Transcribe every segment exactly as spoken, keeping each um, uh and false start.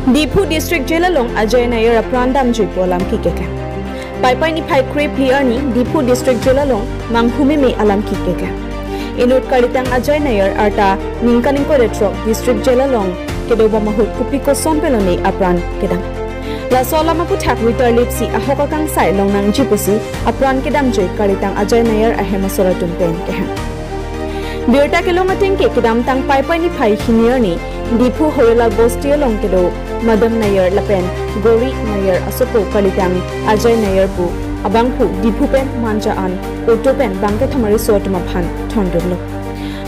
Diphu District Jail along Ajoy Nayar apran damjui pu alam kekeklang. Paipai niphai krephli arni Diphu District Jail along manghumeme alam kekeklang. Inut kalitang Ajoy Nayar arta ningkan ingkoi ra throk District Jail along kedobom ahut kopi koson pen lone apran kedam. Laso alam aputhak ritar lipsi ahok akangsai longnangji pusi apran kedamjui kalitang Ajoy Nayar ahem asor atum pen kehang. Birta kelong ateng ke kedamtang Paipai niphai hini arni Diphu Horilal Bosti along kedo Madam Nayar lapen Gori Nayar asopo kalitang Ajoy Nayar pu abangphu Diphu pen Manja an auto pen bangkethom ariso atum aphan thondunlo.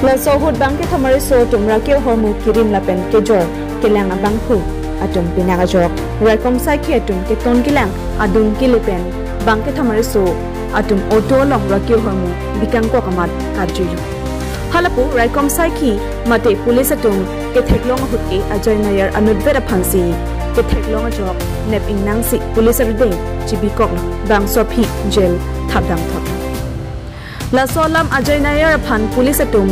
Laso ahut bangkethom ariso atum rakio hormu kirim lapen kejor kelang abangphu atum pinak ajok raikom saikhi atum keton kelang adung kele pen bangkethom ariso atum auto along rakio hormu bikangkok amat karjuilo. Halapu raikom saikhi mate police atum ketheklong ahut ke Ajoy Nayar anutvet aphansi ketheklong ajok nep ingnangsi police ardeng chibikoklo, bangso aphi jail thapdam thot. Laso alam Ajoy Nayar aphan police atum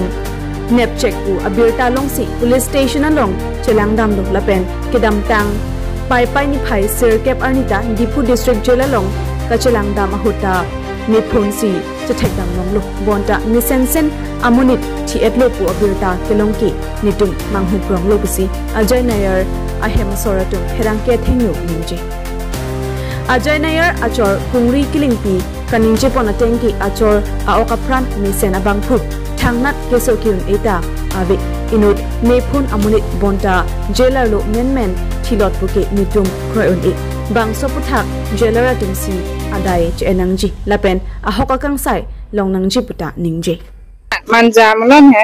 nepchek pu abirta longsi police station along chelangdamlo lapen kedamtang Paipai niphai sirkep arni ta Diphu District Jail along kachelangdam ahut ta nephunsi chethekdam longlo. Bonta mesensen amonit thi-etlo pu abirta kelong ke netum manghukronglo pusi Ajoy Nayar ahem asor atum pherangke athengno ningje. Ajoy Nayar achor Kungri Killingpi kaningjepon ateng ke achor a-ok apran mesen abangphu thangnat keso ke-un-e ta ave. Inut nephun amonit bonta jail arlo menmen thilot puke netum kroi un-e. Bangso aputhak jail arat atumsi adai che-en nangji lapen ahok akangsai longnangji puta ningje. Manja malom he.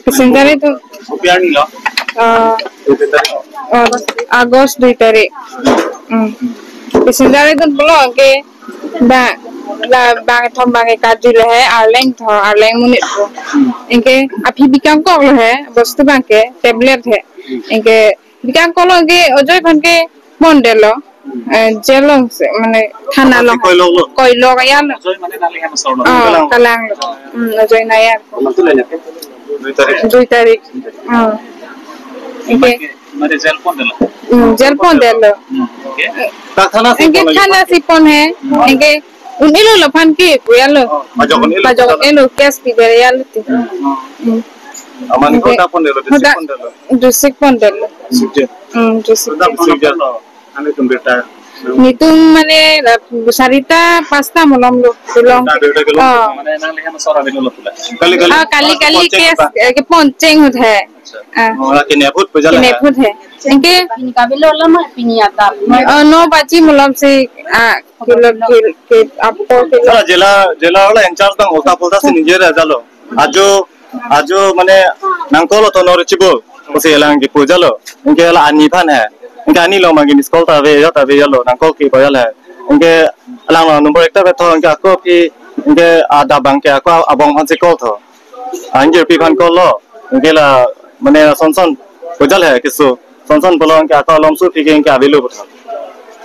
Passenger itu, हाँ। Rupiah ni lo? Ah, oh, August dui tarik. Hmm. Passenger itu pulo ke ba la bangkethom bangke karjulo he, arleng tho, arleng monit tho. Hmm. Anke aphi bikangkoklo he, bostu bangke tablet he. Hmm. Anke bikangkoklo ke Ajoy aphan ke pondetlo. Eh, jail along si, mane thana along. Koiloklo? Koilok ya lo. Ajoy mane nangli hem asor lo? Oh, kalanglo. Hmm, Ajoy Nayar. Dui tarik. Dui tarik. Hmm. Anke mane jail pondetlo? Hmm, jail pondetlo. Hmm, okay. Dak thana si, anke pon lagi, thana si pon he. Hmm. Anke un-elo laphan ke pu ya lo. Oh, pajok un-elo. Pajok un-elo, case piber ya lo ti. Hmm. Hmm. Aman anke ko ta pondetlo, district pondetlo? District pondetlo. District jail. Hmm, district jail. Dak pondetlo. Ani tum birta? Netum mane la sarita pasta malom lo, tulong. Birta, birta kelong. Oh. Mane nangli hem asor avelo pulo? Kali, kali. Ah, kali, kali case, eh, kepon cheng ahut he. Acha. Ah. Oh, la kinep ahut pu jala. Kinep ahut he. Anke kabelo lama pini atam. Oh, no baji malom si, ah, kilo, kil, kil, apo kilo. Sala jail, jail la in charge abang ulta pulta si ningje ra jalo. Ajo Ajo mane nang call to nor chibol. Pusi alang ke pu jalo. Anke la ani aphan he. Anke ani along abangke miss call ta ave, ya ta ave jalo. Nang call ke pu jalo he. Anke alang along number ekta ave tho, anke ako aphi, anke adap abangke ako abong aphansi call tho. Anke aphi aphan call lo. Anke la mane son son pu jalo he keso. Son son pulo anke ako alomso aphi ke anke avelo pu tho.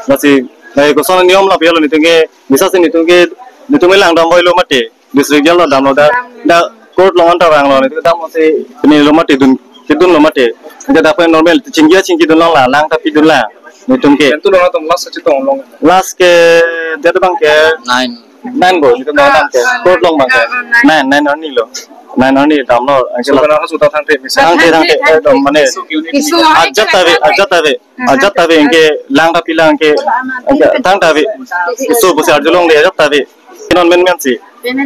Lasi, la koson niyom la pu jalo netum ke, bisa si netum ke, netum ke langdam voilo mate. District jail lo damlo dak, dak court along anta vanglo, netum damlo si pini lo mate dun, kedunlo mate. Dak dak pen normal chingki chingkidun longlo, lang ta pidunlo netum ke. Pen tu long atum last chetong long? Last ke date abangke nine. Nine bo, netum dam ke. Court along abangke nine, nine arni lo. Nine arni damlo. Anke so la kana suta thangte, misa thangte, thangte, ekdom mane. Kisu ajat ta ave, ajat ta ave. Ajat ta ave anke lang ta pilang ke, anke thang ta ave. So pusi arjulongle ajat ta ave. Ke non menmen si. Lasi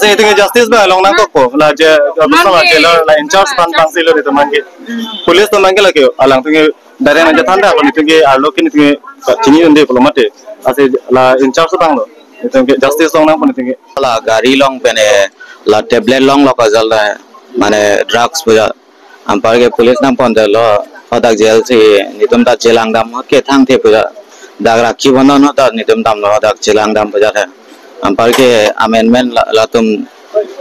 netum ke justice abang long nangkokpo. La je, abang la jail la in charge aphan abangsi lo netum abangke. Police atum abangke lake alangtum ke direct nangchethan ta lo, netum ke arlo ke netum ke chini unde pulo mate. Lasi la in charge abang lo. Netum ke justice long nangpo netum ke. La gari along pen la tablet longlo kajal ta, mane drugs pu jalo. Anparke police nangpondetlo, hadak jail si netum ta chelangdam ke thangte pu jalo. Dak Rakhi Bandhan ahut ta netum damlo, hadak chelangdam pu jalo he. Anparke amendment la, latum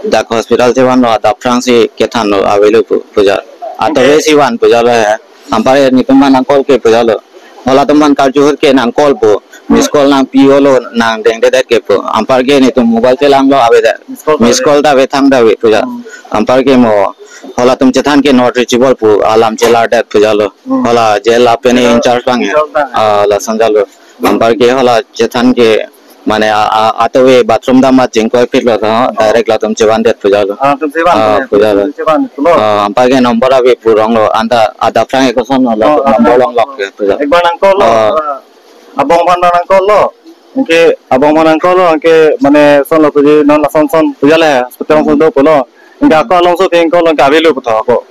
dak hospital chevanlo, adap aphrangsi kethanlo, avelo pu, pu jalo. Atove si van pu jalo he. Anparke netum aphan nang call ke pu jalo. Halatum aphan karju ahut ke nang call po. Miss call nangpi-olo, nang dengdedet ke po. Anparke netum mobile chelanglo avedet. Miss call ta ave, thang ta ave pu jalo. Anparke mo halatum chethan ke not reachable pu alam chelardet pu jalo. Hmm. Hala jail apeni in charge bang he. In charge bang he. Ah, lason jalo. Anparke hala chethan ke mane a, a, atowe bathroom dam ma jingkoi phit lo tha, oh, direct latum chevandet pu jalo. Ah, latum chevan, ah, ya, pu jalo. Latum chevan pulo. Ah, anparke number ave pu rong lo, anta adap sang ekosonlo, oh, number long lok ke pu jalo. Ekbar nang call lo. Ah. Ah, abong aphan nang call lo. Anke abong aphan nang call lo, anke mane sonlo puji non lason son pu jale, hospital son do pulo. Anke ako alongso ke call lo, anke avelo pu tha ako.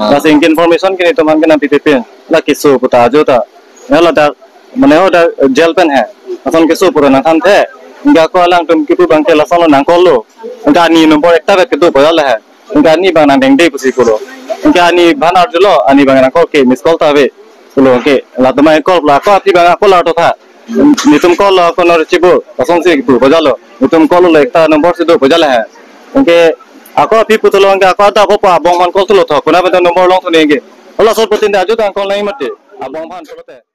Ah. Lasi anke information ke netum aphan ke nangpipe pen. La keso pu ta ajo ta. Ya la ta mane ho ta jail pen he. Lason keso pura nangthanthe. Anke ako alangtum kipu abang ke lasonlo nang call lo. Anke ani number ekta vet kedo pu jale he. Anke ani abang nang dengde pusi pulo. Anke ani aphan arjulo, ani abang nang call ke miss call ta ave. Pulo anke latum aphan call pulo, ako aphi abang ako larto tha. Netum call lo ako not reachable. Lasonsi kipu pu jalo. Netum call lo ekta number si do pu jale he. Anke ako aphi puthotlo, anke ako adap ako abong aphan call thulo tha. Konat pen ta number long thuni anke. Hala sot putin ta ajo ta call nang mati. Abong aphan pulote.